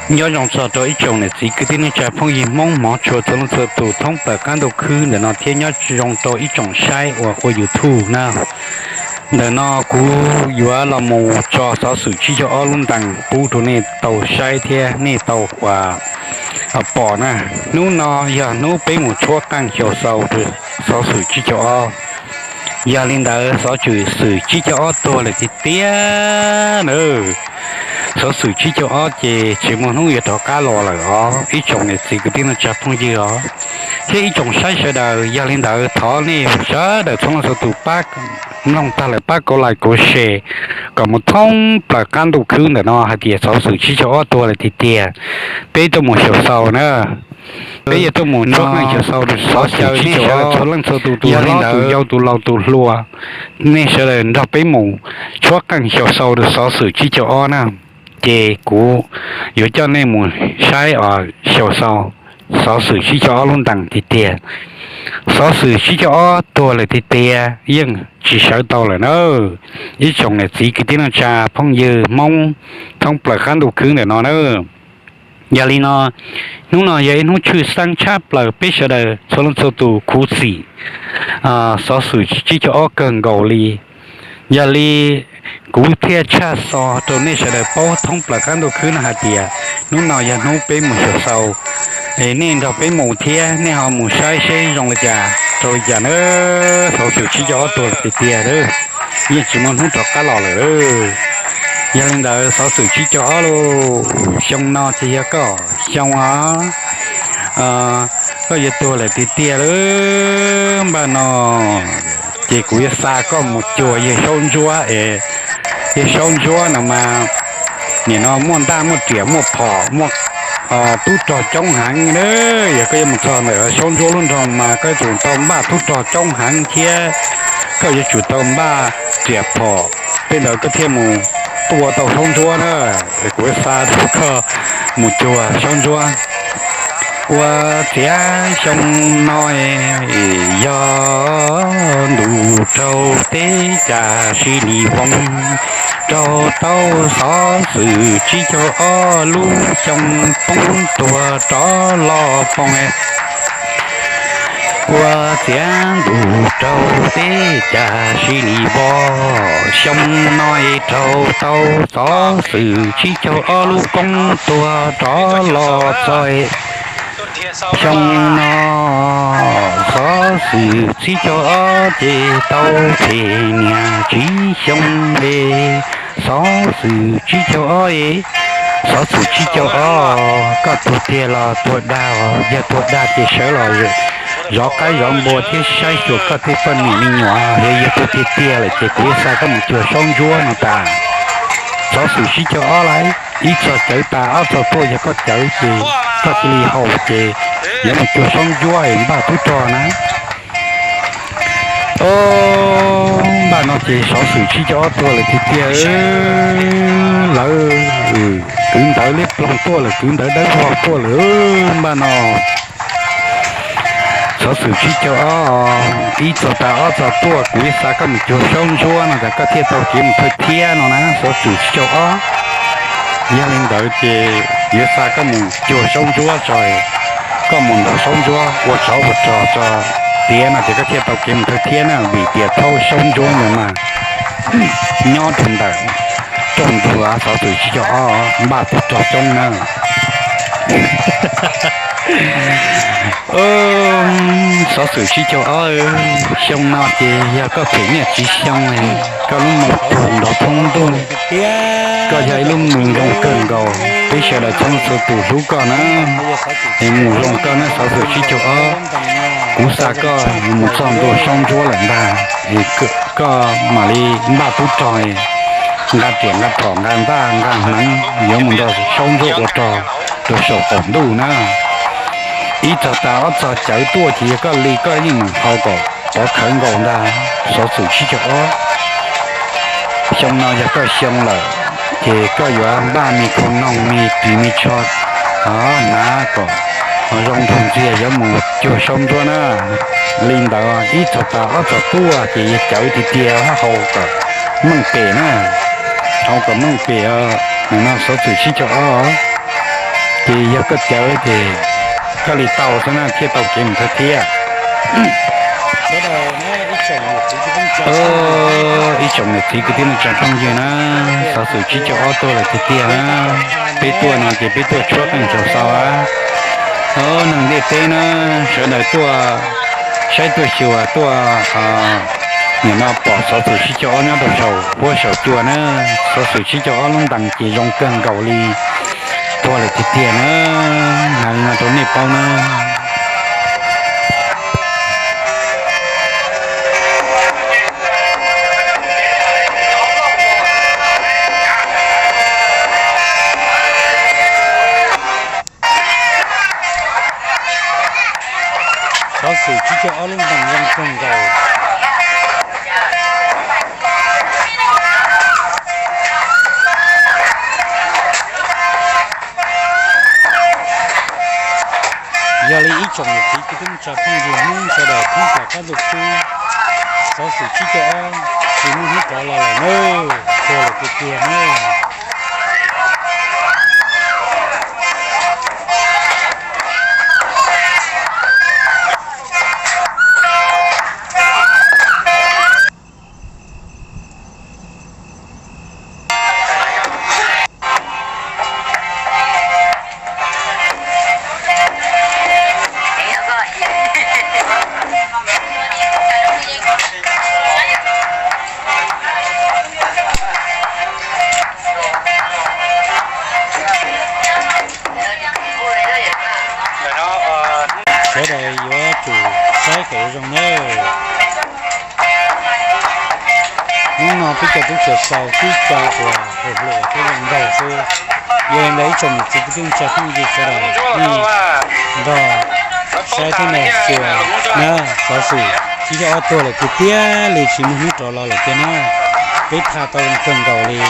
Nyob zoo txog rau ib tsoom niam txiv kwv tij neej tsa phooj ywg Hmoob hmov tshua txhua leej txhua tus thoob plaws qab ntuj khwb ntawm no thiab nyob zoo rau ib tsoom saib uas ua YouTube na. Ntawm no kuv yuav los mus tso xov xwm tsib caug ob lub ntees pub rau nej tau saib thiab nej tau pom na. Hnub no yog hnub peb mus tshuab qeej xyaum xaus rau xov xwm tsib caug ob. Yog li ntawd xov xwm tsib caug ob tuag lawm tiag tiag na. Xov xwm tsib caug ob ces tsis muaj hnub yuav rov qab los lawm os ib tsoom niam txiv kwv tij neej tsa phooj ywg os, thiab ib tsoom saib sawv daws. Yog li ntawd thov nej sawv daws txhua leej txhua tus pab mloog tag lawm pab kauv like kauv share kom mus thoob plaws qab ntuj khwb ntawm no hais tias xov xwm tsib caug ob tuag lawm tiag tiag. Peb tuaj mus xyaum xaus na, peb yuav tuaj mus tshuab qeej xyaum xaus rau xov xwm tsib caug ob. Txhua leej txhua tus, tus hlob tus yau tus laus tus hluas, nej sawv daws nrog peb mus tshuab qeej xyaum xaus rau xov xwm tsib caug ob na. Ces kuv yuav coj nej mus saib os, xyaum xaus xov xwm tsib caug ob lub ntees tiag tiag. Xov xwm tsib caug ob tuag lawm tiag tiag, yeej tsis sawv tau lawm na. Ib tsoom niam txiv kwv tij neej tsa phooj ywg Hmoob thoob plaws qab ntuj khwb ntawm no na. Yog li no, hnub no yog ib hnub tshwj xeeb tshaj plaws peb sawv daws txhua leej txhua tus khuv xim xov xwm tsib caug ob kawg nkaus li. Yog li kuv thiaj tshaj xov rau nej sawv daws paub thoob plaws qab ntuj khwb no hais tias hnub no yog hnub peb mus xyaum xaus, es nej nrog peb mus thiab nej ho mus saib seb zoo li cas rau li cas na. Xov xwm tsib caug ob tuag lawm tiag tiag, yeej tsis muaj hnub rov qab los lawm. Yog li ntawd xov xwm tsib caug ob lauj, xyoo no ces yog koj xyoo os, koj yuav tuag lawm tiag tiag lauj. Npaj no ces kuv yuav xa koj mus cuag yawg Saub Ntsuab es, yawg Saub Ntsuab no mas nim no muaj ntaj muaj riam muaj phom muaj tub rog coob heev na. Yog koj yuav mus txog ntawm Saub Ntsuab lub nroog mas koj yuav tsum tau npaj tub rog coob heev thiab koj yuav tsum tau npaj riam phom, tej ntawd koj thiaj mus tua tau Saub Ntsuab na. Kuv xa koj mus cuag Saub Ntsuab. Ua ciav xyoo no yog ntuj raug teb cas sib li voo, raug tau xov xwm tsib caug ob lub xyoo poob tuag rov los poob. Ua ciav ntuj raug teb cas sib li voo, xyoo no raug tau xov xwm tsib caug ob lub poob tuag rov los txog. Xyoo no xov xwm tsib caug ob ces tau phem niam tsib xyoo li. Xov xwm tsib caug ob, xov xwm tsib caug ob, koj tuag tiag los tuag dag? Yog tuag dag ces sawv los zov qaib zov npua thiab saib xyuas koj tej poj niam me nyuam. Yog yog tuag tiag tiag lawm ces kuv yuav xa koj mus cuag Saub Ntsuab no tas. Xov xwm tsib caug ob lauj, ib txog cawv tas ob txog tuaj, yog koj cawv ces koj cia li haus ces yuav mus cuag Saub Ntsuab es npaj tub rog na. Npaj no ces xov xwm tsib caug ob tuag lawm tiag tiag. Lawv kwv ntawv liab ploog tuaj lawm, kwv ntawv dawb vog tuaj lawm npaj no. Xov xwm tsib caug ob, ib txog tas ob txog tuaj kuv yuav xa koj mus cuag Saub Ntsuab no tas koj thiaj tau kev mus thawj thiab no na, xov xwm tsib caug ob. Yog li ntawd ces yuav xa koj mus cuag Saub Ntsuab tso, koj mus nrog Saub Ntsuab ua tsov ua rog tso, tiav no ces koj thiaj tau kev mus thawj thiab na, vim tias thaum Saub Ntsuab ntawd mas nyob rau ntawm rooj ntug xov xwm tsib caug ob npaj tub rog coob na. Xov xwm tsib caug ob, xyoo no ces yog koj phem niam tsib xyoo, koj lub moo tuag nrov thoob ntuj, koj yog ib lub moo zoo kawg nkaus, peb sawv daws txhua leej txhua tus hlub koj na. Es mus zoo koj na xov xwm tsib caug ob, kuv xa koj mus txog ntua Saub Ntsuab lawm ntag, koj mam li npaj tub rog, nqa riam nqa phom nqa ntaj nqa hneev yuav mus nrog Saub Ntsuab ua rog rau saum qaum ntuj na. Ib txog tas ob txog cawv tuaj ces yog koj li koj yeej mus haus kom pov khawv nkaus ntag xov xwm tsib caug ob. Xyoo no yog koj xyoo lawm, ces koj yuav npaj me khau noog me ris me tsho hnav kom zoo nraug ntxiag yuav mus cuag Saub Ntsuab na. Li ntawd ib txog tas ob txog tuaj ces yog cawv tiag tiag, haus kom meej pem na, haus kom meej pem. Nim no xov xwm tsib caug ob, Ces yog koj cawv ces koj li tau xwb na thiaj tau kev mus thawj thiab. Ib tsoom niam txiv kwv tij neej tsa phooj ywg na, xov xwm tsib caug ob tuaj lawm tiag tiag na. Peb tuaj no ces peb tuaj tshuab qeej xyaum xaus a. Neeg ntiaj teb na, sawv daws tuaj saib tuaj xyuas tuaj, nim no pom xov xwm tsib caug ob nyob rau saum huab saum cua na. Xov xwm tsib caug ob lub ntees ces zoo kawg nkaus li, tuag lawm tiag tiag na. Hais li no rau nej paub na. Xov xwm tsib caug ob lub ntees zoo kawg nkaus. Yog li ib tsoom niam txiv kwv tij neej tsa phooj ywg Hmoob sawv daws thoob plaws qab ntuj khwb, xov xwm tsib caug ob tsis muaj hnub rov los lawm nawb, tuag lawm tiag tiag nawb. Sawv daws yuav tsum saib kom zoo nawb. Hnub no peb cov tub xyaum xaus tib co uas hwm hluas thiab zoo nraug xwb. Yog li ntawd ib tsoom niam txiv kwv tij neej tsa phooj ywg sawv daws nej nrog saib thiab nrog xyuas na, xov xwm tsib caug ob tuag lawm tiag tiag li, tsis muaj hnub rov los lawm tiag na. Peb tham tau zoo kawg nkaus li.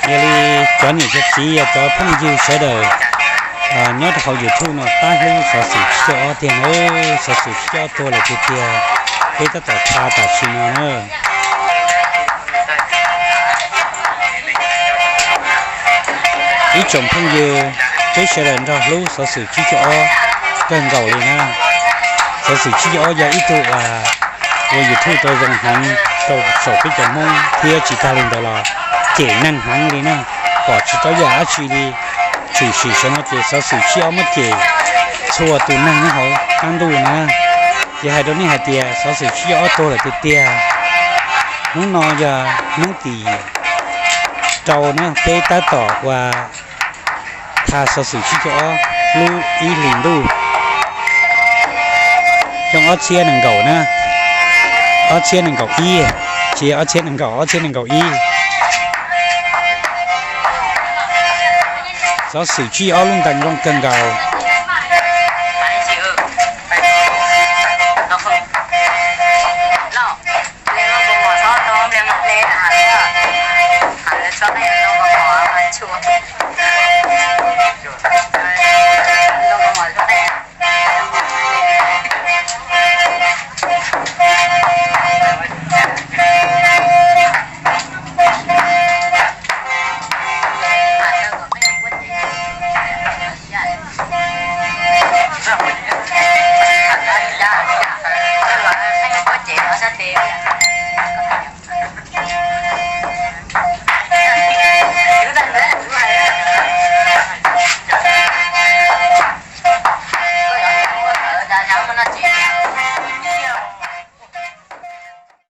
Yog li cov niam cov txiv, cov phooj ywg sawv daws nyob rau hauv YouTube no pab hlub xov xwm tsib caug ob tiag na, xov xwm tsib caug ob tuag lawm tiag tiag, peb tab tom tham tam sim no na. Ib tsoom phooj ywg, peb sawv daws nrog hlub xov xwm tsib caug ob kawg nkaus li na. Xov xwm tsib caug ob yog ib tug ua YouTube tau zoo heev rau saum peb cov Hmoob thiab tsis tag li ntawd los cem neeg heev li na, pom tsis tau yam dab tsi li. Tshwm sim saum no ces xov xwm tsib ob muab cem txhua tus neeg nyob hauv qab ntuj na. Ces hais rau nej hais tias xov xwm tsib caug ob tuag lawm tiag tiag. Hnub no yog hnub tim rau na, peb tab tom ua tham xov xwm tsib caug ob lub ib hlis ntuj xyoo ob txhiab nees nkaum na, ob txhiab nees nkaum ib, tsis ob txhiab nees nkaum, ob txhiab nees nkaum ib. Xov xwm tsib ob lub ntees zoo kawg nkaus.